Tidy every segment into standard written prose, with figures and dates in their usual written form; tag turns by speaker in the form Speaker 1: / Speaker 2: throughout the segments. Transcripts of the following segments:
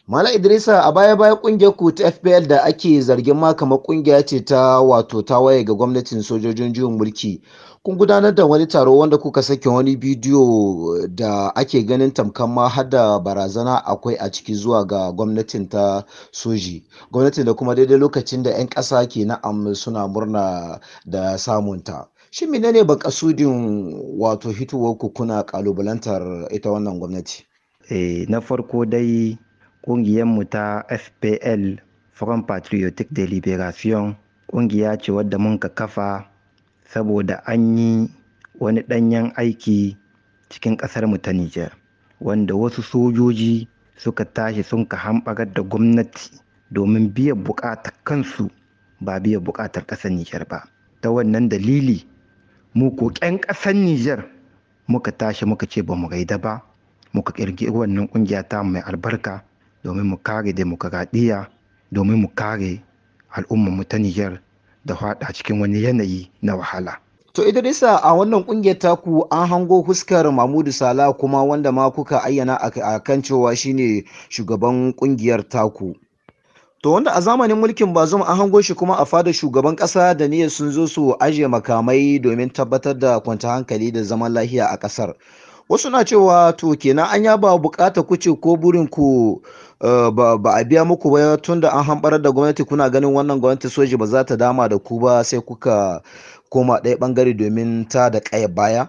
Speaker 1: Malam Idrisa, a baya-baya kungiyar ku ta FPL da ake zargin ma kamar kungiya ce ta wato tawaye ga gwamnatin sojojin juyin mulki. Kun gudanar da wani taro wanda kuka sake wani bidiyo da ake ganin tamkar ma har da barazana akwai a ciki zuwa ga gwamnatin ta soji. Gwamnatin da kuma daidai lokacin da 'yan ƙasa ke na'am suna murna da samunta. Shin menene makasudin wato hitowar ku kuna kalubalantar ita wannan gwamnati?
Speaker 2: Na farko dai mu ta FPL, Front Patriotic de Liberation, ƙungiya ce wadda mun ka kafa saboda an yi wani ɗanyen aiki cikin ƙasarmu ta Nijar, wanda wasu sojoji suka tashi sun ka hamɓarar da gwamnati domin biyan buƙatar kansu ba biyan buƙatar ƙasar Nijar ba. Ta wannan dalili mu ko ƴan ƙasar Nijar muka tashi muka ce ba mu gaida ba, muka ƙirƙiri wannan ƙungiya ta mai albarka domin mu kare demokaradiyya, domin mu kare al'ummarmu ta Nijar da faɗa cikin wani yanayi na wahala.
Speaker 1: To Idrisa, a wannan kungiyar taku an hango huskar Mahmudu Sala kuma wanda ma kuka ayyana a kan cewa shine shugaban kungiyar taku. To wanda a zamanin mulkin Bazum an hango shi kuma a fadar shugaban kasa da niyyar sun zo su ajiye makamai domin tabbatar da kwanta hankali da zaman lafiya a kasar. Wasu na cewa to kenan an yaba bukata kuce ko burin ku ba a biya muku ba tunda an hambarar da gwamnati, kuna ganin wannan gwamnati soji ba za ta dama da ku ba sai kuka koma ɗaya bangare domin ta da ƙaya baya.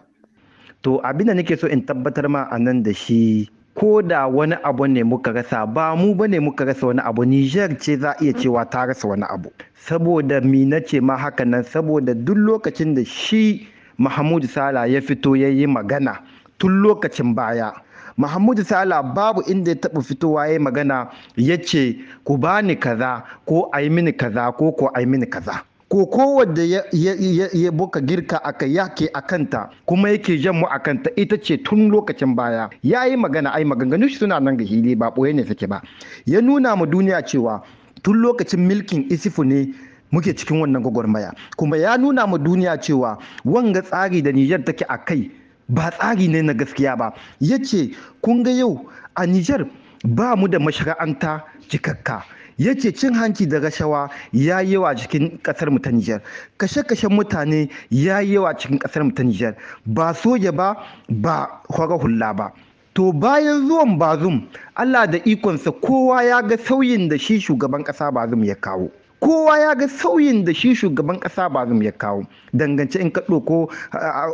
Speaker 2: To abin da nake so in tabbatar ma a nan da shi, ko da wani abu ne muka rasa, ba mu ba ne muka rasa wani abu, Niger ce za iya cewa ta rasa wani abu. Saboda mi na ce ma haka nan? Saboda duk lokacin da shi Mahmud Sala ya fito ya yi magana tun lokacin baya, Mahmud Sala babu inda ya taɓa fitowa ya magana ya ce ku bani kaza ko a yi mini kaza ko a yi mini kaza. Ko kowadda ya buka girka aka yake a kanta kuma yake jan mu a kanta ita ce tun lokacin baya ya yi magana, ai maganganu shi suna nan ga hili, ba ɓoye ne suke ba. Ya nuna mu duniya cewa tun lokacin milkin Isifu ne muke cikin wannan gwagwarmaya, kuma ya nuna mu duniya cewa wanga tsari da Nijar take a kai ba tsari ne na gaskiya ba. Ya ce kun ga yau a Nijar ba mu da mashara'anta cikakka. Ya ce cin hanci da rashawa ya yi yawa cikin kasar mu ta Nijar, kashe-kashen mutane ya yi yawa cikin kasar mu ta Nijar, ba soja ba ba hwara hula ba. To bayan zuwan Bazum, Allah da ikonsa kowa ya ga sauyin da shi shugaban kasa Bazum ya kawo. Kowa ya ga sauyin da shi shugaban kasa Bazum ya kawo dangance in ka ɗauko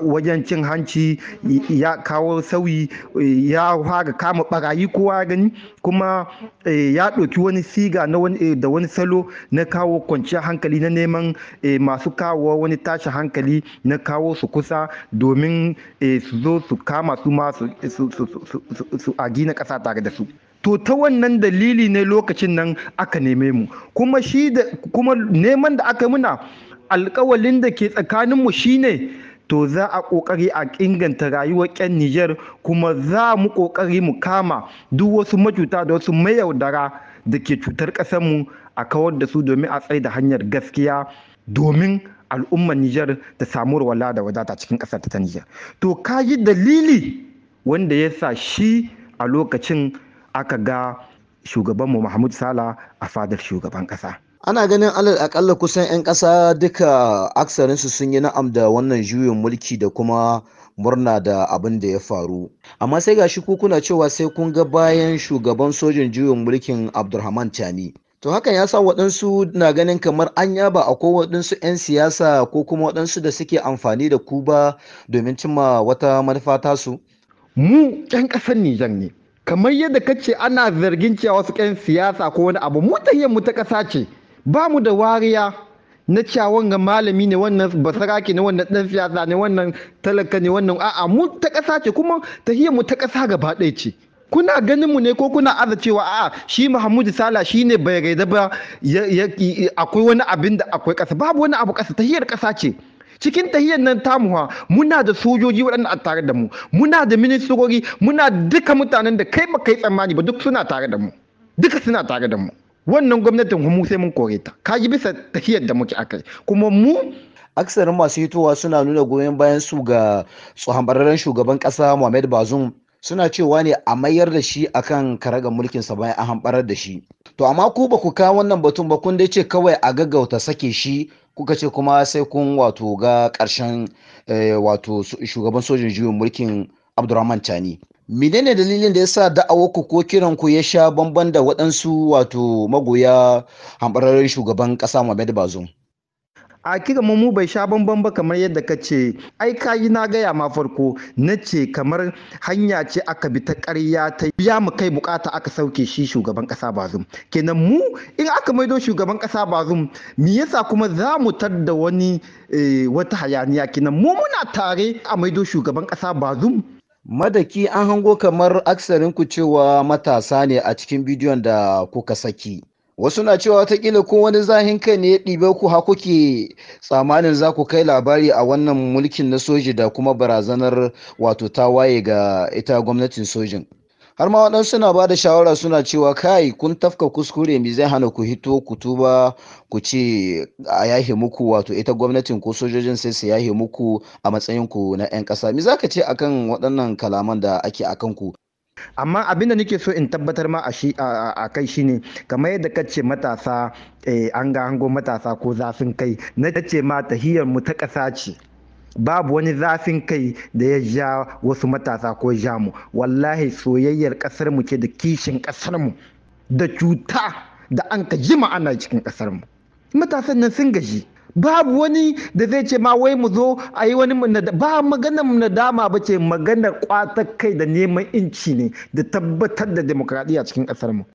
Speaker 2: wajen cin hanci ya kawo sauyi, ya fara kama barayi, kowa ya gani, kuma ya ɗauki wani siga na wani da wani salo na kawo kwanciyar hankali, na neman masu kawo wani tashi hankali na kawo su kusa domin su zo su kama su ma su a gina ƙasa tare da su. To ta wannan dalili ne lokacin nan aka neme mu, kuma shi da kuma neman da aka muna alkawalin da ke tsakaninmu shine to za a kokari a inganta rayuwar ƙyan Nijar, kuma za mu kokari mu kama duk wasu macuta da wasu mayaudara da ke cutar ƙasarmu a kawar da su domin a tsaye da hanyar gaskiya domin al'ummar Nijar ta samu walwala da wadata cikin ƙasar ta Nijar. To ka yi dalili wanda ya sa shi a lokacin aka ga shugabanmu Mahmud Sala a fadar shugaban ƙasa.
Speaker 1: Ana ganin alal akalla kusan 'yan ƙasa duka aksarinsu sun yi na'am da wannan juyin mulki da kuma murna da abin da ya faru. Amma sai gashi ku kuna cewa sai kun ga bayan shugaban sojin juyin mulkin Abdulrahman Chani. To hakan ya sa waɗansu na ganin kamar an yaba akwai waɗansu 'yan siyasa ko kuma waɗansu da suke amfani da ku ba domin cimma wata manufa tasu.
Speaker 2: Mu 'yan ƙasar Nijar ne. Kamar yadda kace ana zargin cewa wasu 'yan siyasa ko wani abu, mu tahiyyar mu ta ƙasa ce, ba mu da wariya na cewa wanga malami ne, wannan basarake ne, wannan ɗan siyasa ne, wannan talaka ne, wannan a'a, mu ta ƙasa ce, kuma tahiyyar mu ta ƙasa gaba ɗaya ce. Kuna ganin mu ne ko kuna aza cewa a'a shi Mahmud Sala shine bai gaida ba, akwai wani abin da akwai ƙasa, babu wani abu ƙasa, tahiyar ƙasa ce. Cikin tahiyar nan tamuwa muna da sojoji waɗanda a tare da mu, muna da ministoci, muna duka mutanen da kai baka yi tsammani ba duk suna tare da mu, duka suna tare da mu. Wannan gwamnatin mu sai mun kore ta, ka ji bisa tahiyar da muke akai. Kuma mu
Speaker 1: aksarin masu hitowa suna nuna goyon bayan su ga tsohon shugaban ƙasa Muhammad Bazoum. Suna cewa ne a mayar da shi akan karagar mulkinsa bayan an hamɓarar da shi. To amma ku ba ku kawo wannan batun ba, kun dai ce kawai a gaggauta sake shi, kuka ce kuma sai kun wato ga ƙarshen wato shugaban sojin juyin mulkin Abdurrahman Chani. Menene dalilin da ya sa da'awarku ko kiranku ya sha bamban da waɗansu wato magoya hamɓararren shugaban ƙasa Muhammadu Bazoum?
Speaker 2: A kira mu bai sha bamban ba, kamar yadda ka ce. Ai kayi na gaya ma farko, na ce kamar hanya ce aka bi ta ƙarya ta biya mu kai bukata aka sauke shi shugaban ƙasa Bazum. Kenan mu in aka maido shugaban ƙasa Bazum, me yasa kuma za mu tadda wani wata hayaniya? Kenan mu muna tare a maido shugaban ƙasa Bazum.
Speaker 1: Madaki, an hango kamar aksarin ku cewa matasa ne a cikin bidiyon da kuka saki. Wasu na cewa watakila ko wani zahin kai ne ya ɗibe ku har kuke tsammanin za ku kai labari a wannan mulkin na soji da kuma barazanar wato tawaye ga ita gwamnatin sojin. Har ma waɗansu na ba da shawara, suna cewa kai, kun tafka kuskure, me zai hana ku hito ku tuba, ku ce a yahe muku, wato ita gwamnatin ko sojojin sai su yahe muku a matsayin ku na 'yan ƙasa? Me za ka ce akan waɗannan kalaman da ake akan ku?
Speaker 2: Amma abin da nake so in tabbatar ma a shi a kai shine, kamar yadda ka ce matasa, an ga hango matasa ko zafin kai, na ce ma tahiyar mu ta ƙasa ce. Babu wani zafin kai da ya ja wasu matasa ko ja mu. Wallahi soyayyar ƙasar mu ce da kishin ƙasar mu da cuta da an ka jima ana cikin ƙasar mu. Matasan nan sun gaji. Babu wani da zai ce ma wai mu zo a yi wani, ba maganar nadama ba ce, maganar kwatar kai da neman inci ne da tabbatar da demokradiyya cikin ƙasar mu.